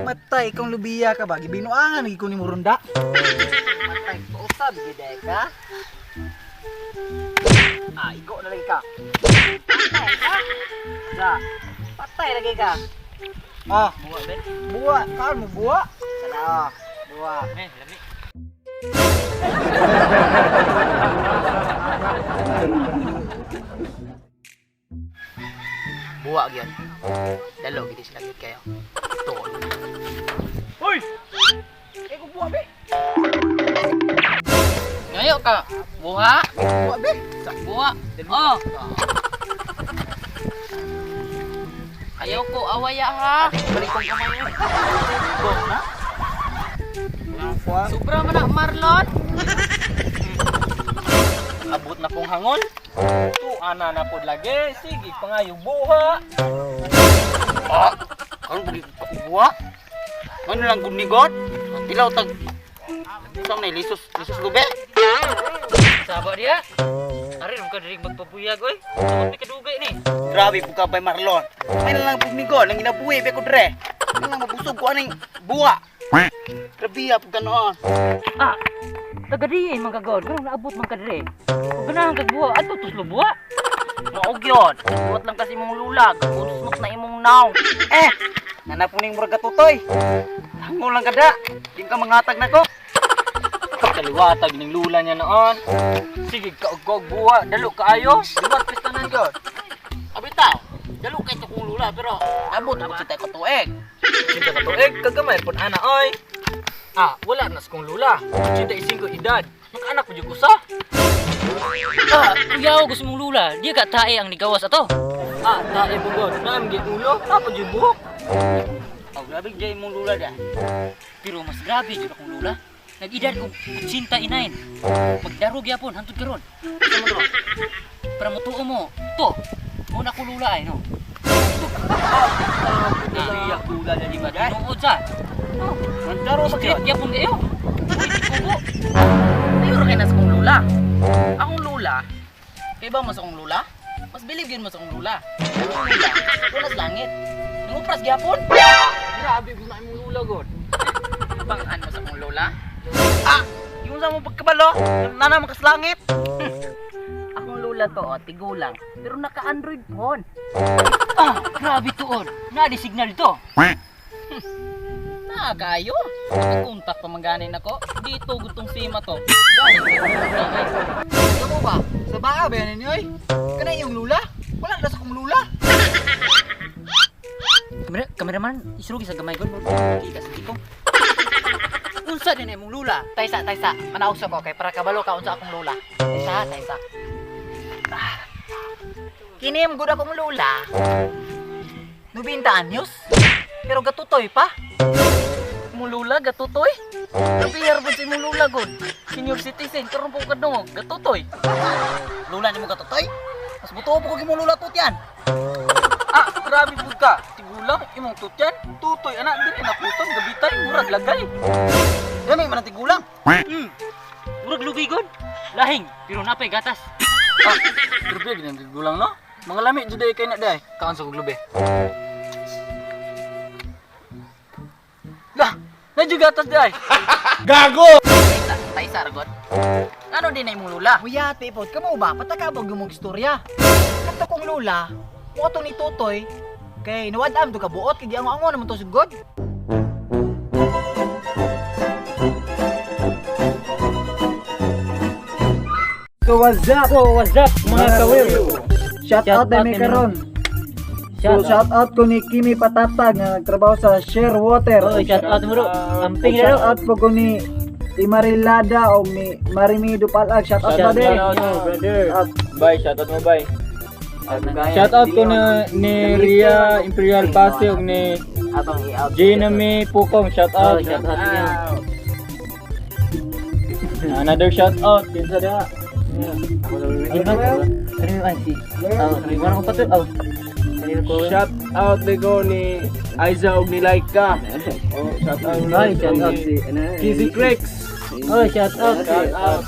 Matay kung lubiya ka ba, gibinuangan lagi ko ni Murunda. Matay pausab gid ka. Ah, igo na lagi ka. Patay ka. Sa. Patay lagi ka. Ah, Buwa ben. buwa, kaon mo buwa. Sala, buwa. Eh, lami. Buwa gyud. Dalo gid sila gyud kayo. Tuon. Hoy! Eh, ko buwa be. Ngayo ka. Buha. Buwa be. Buwa. Oh. Ayaw ko awaya ha. Balik kong kamay. Go na. Buwa. Sobra man na Marlon. Abot na kong hangol. Tu ana na pod lagi. Sige, pangayo buha. Ah, karon pag buwa. Ano lang gud ni God? Dilaw tag Isang na lisos lisos lube. Saba dia. Ari rum ka diri magpabuyag oy. Sumot kadugay ni. Grabe buka bay Marlon. May lang pud ni God nang ginabuhi be ko dre. Ano lang mabusog ko aning buwa. Grabe ya pud kanoon. Ah. Taga di man ka god. Karon naabot man ka diri. Kung ganahan kag buwa, adto tuslo buwa. Mao gyud. Buot lang kasi imong lulag. Usnok na imong naw. Eh, nanapuning murag katutoy. Hangol lang kada. Di ka mangatag nako. Kaliwatag ning lula niya noon. Sige, kaugog buha. Dalo kaayo. Duwat pistanan gyud. Abi taw. Dalo kay to kong lula pero abot abot sa ka tuig. Cinta ka tuig, kagamay pod ana oy. Ah, wala na sa kong lula. 85 edad. Nakaanak po jud usa. Ah, kuyaw gusto mong lula. Di ka tae ang nigawas ato. Ah, tae bugod. Naam gi ulo, napa jud buhok. Oh, grabe jay imong lula da. Pero mas grabe jud akong lula. Nag-edad og 89. Magdaro gyapon hantod karon. Para motuo mo. To. Mo na ko lula ay no. Iya, lula niya Di ba di ba? tinuod sa? Magdaro sa Straight gyapon kayo. Kubo. Ayaw ra kay na sa kong lula. Akong lula, kay ba mo sa kong lula? Mas believe yun mo sa kong lula. Akong lula, punas langit. Nangupras gyapon. Grabe gud na imong lula god. Panghan mo sa kong lula. Ah, yung sa mo pagkabalo, nana makaslangit. Akong lula to, oh, tigulang. Pero naka-Android phone. Ah, grabe tuod. Naa di signal to. Na kayo. Nagkontak pa man ganin ako. Dito gutong sima to. Gani sa kong lula ay. Kamo ba? Sa baa ba yan ninyo oy? Kana iyong lula? Wala na sa kong lula. Kamera, kameraman, isrugi sa gamay god mo. Kita sa diko. Unsa din imong lula? Taysa, taysa. Manaog sa ko kay para kabalo ka unsa akong lula. Taysa, taysa. Ah. Kini gud akong lula. 90 anyos. Pero gatutoy pa. Imong lula gatutoy. Kapiyar ba sa imong lula god? Senior citizen karon po kadungog gatutoy. Lula nimo katutoy. Mas buto po ko imong lula tut yan. Ah, grabe pud ka. Tigulang imong tutyan. Tutoy ana dili na puton gabitay murag lagay. Dami man ang tigulang. Murag lugi god. Lahing, pero napay gatas. Ah, grabe gid ang tigulang no. Mga lami jud ay kay na day. Kaon sa kog lubi. Lah, na jud gatas day. Taysa, taysa ragot. Ano din na imong lula? Muyati pod kamo ba? Patakabog yung mong istorya. Kato kong lula, mo to ni Totoy. Kay nawad-am to kabuot kay giango-ango naman to sugod. So what's up? So, what's up mga kawil? Shout out na may karon. So shout out ko ni Kimi Patatag nga nagtrabaho sa Sharewater. Oy, shout out mo bro. Amping na Shout bro. out po ko ni Imarilada o ni Marimido Palag. Shout out brother. Brother. Out. Bye, shout out mo bye. Shout out ko na ni Ria Imperial Pase ug ni Atong i-out. Gina May Pukong, shout out. Oh, shout out niya. Another shout out kinsa diha? Ano ba? Ano yung si? Oh, wala ko pa to. Oh. ko. Shout out ko ni Aiza og ni Laika. Oh, shout out. Ay, shout out. Kizzy Cricks. Oh, shout out. Shout out.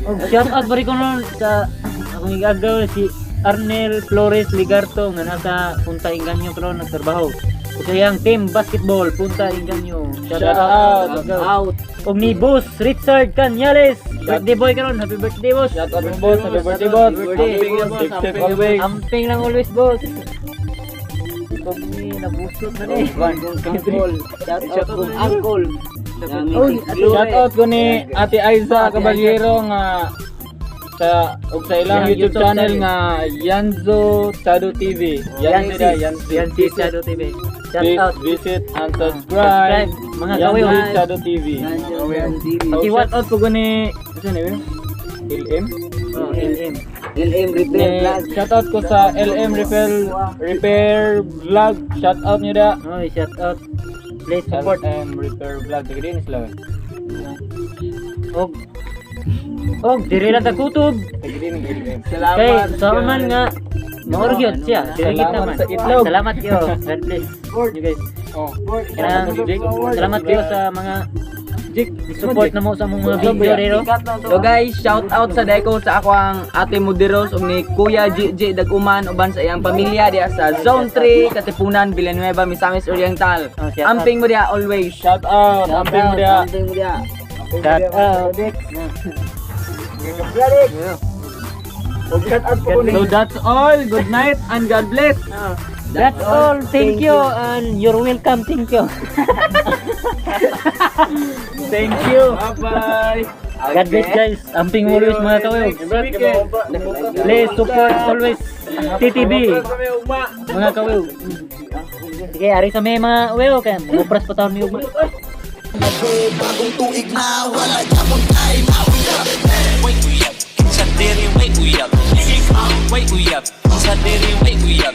Og shout out bari ko nun sa akong igagaw si Arnel Flores Ligarto nga nasa Punta Inganyo karon nagtrabaho. Ug sa iyang team basketball Punta Inganyo. Shout, Shout out. out. Out. Og ni Boss Richard Cañales. Birthday boy karon. Happy birthday, boss. Shout out boss. Happy birthday, boss. Birthday. Safe, safe always. Amping lang always, boss. Og ni nabusot na ni. Shout out kong uncle. Oh, Shout out ko ni Ate Aiza Caballero nga sa og sa ilang Yang YouTube YouTube channel channel. nga Yanzo Shadow TV. Yanzo da Yanzo. Yan si Shadow TV. Shout Please out. visit and subscribe. Subscribe, mga kawiw. Yanzo Shadow TV. Pati Shout out ko ni ano ni LM? Oh, LM. LM Repair Ni, Vlog. shout out ko sa LM Repair Repair Vlog. Shout out niyo da. Oh, shout out. Please support. LM Repair Vlog. Taga din sila. Og diri lang ta kutob. Taga din ang LM. Kay sa man nga maor gyud siya. Diri kita Salamat man. sa itlog. Salamat kayo. God bless you guys. Oh. Kanang salamat kayo sa mga Jik, support na mo sa among mga video rero. So guys, shout out sa Deco sa ako ang Ate Mudiros ug ni Kuya GG Daguman uban sa iyang pamilya diha sa Zone 3, Katipunan, Villanueva, Misamis Oriental. Oh, shout out. Amping mo diha always. Shout out. Amping mo diha. Amping mo diha. Shout out. Shout out po ni So that's all. Good night and God bless. That's all. Thank you and you're welcome. Thank you. Thank you. Bye-bye. God bless, guys. Amping always, mga kawiw. Please support always TTB mga kawiw. Sige, ari sa may mga wiw kay mupras pa taon mi ugma. Way uyab, sa diri way uyab, way uyab, sa diri way uyab.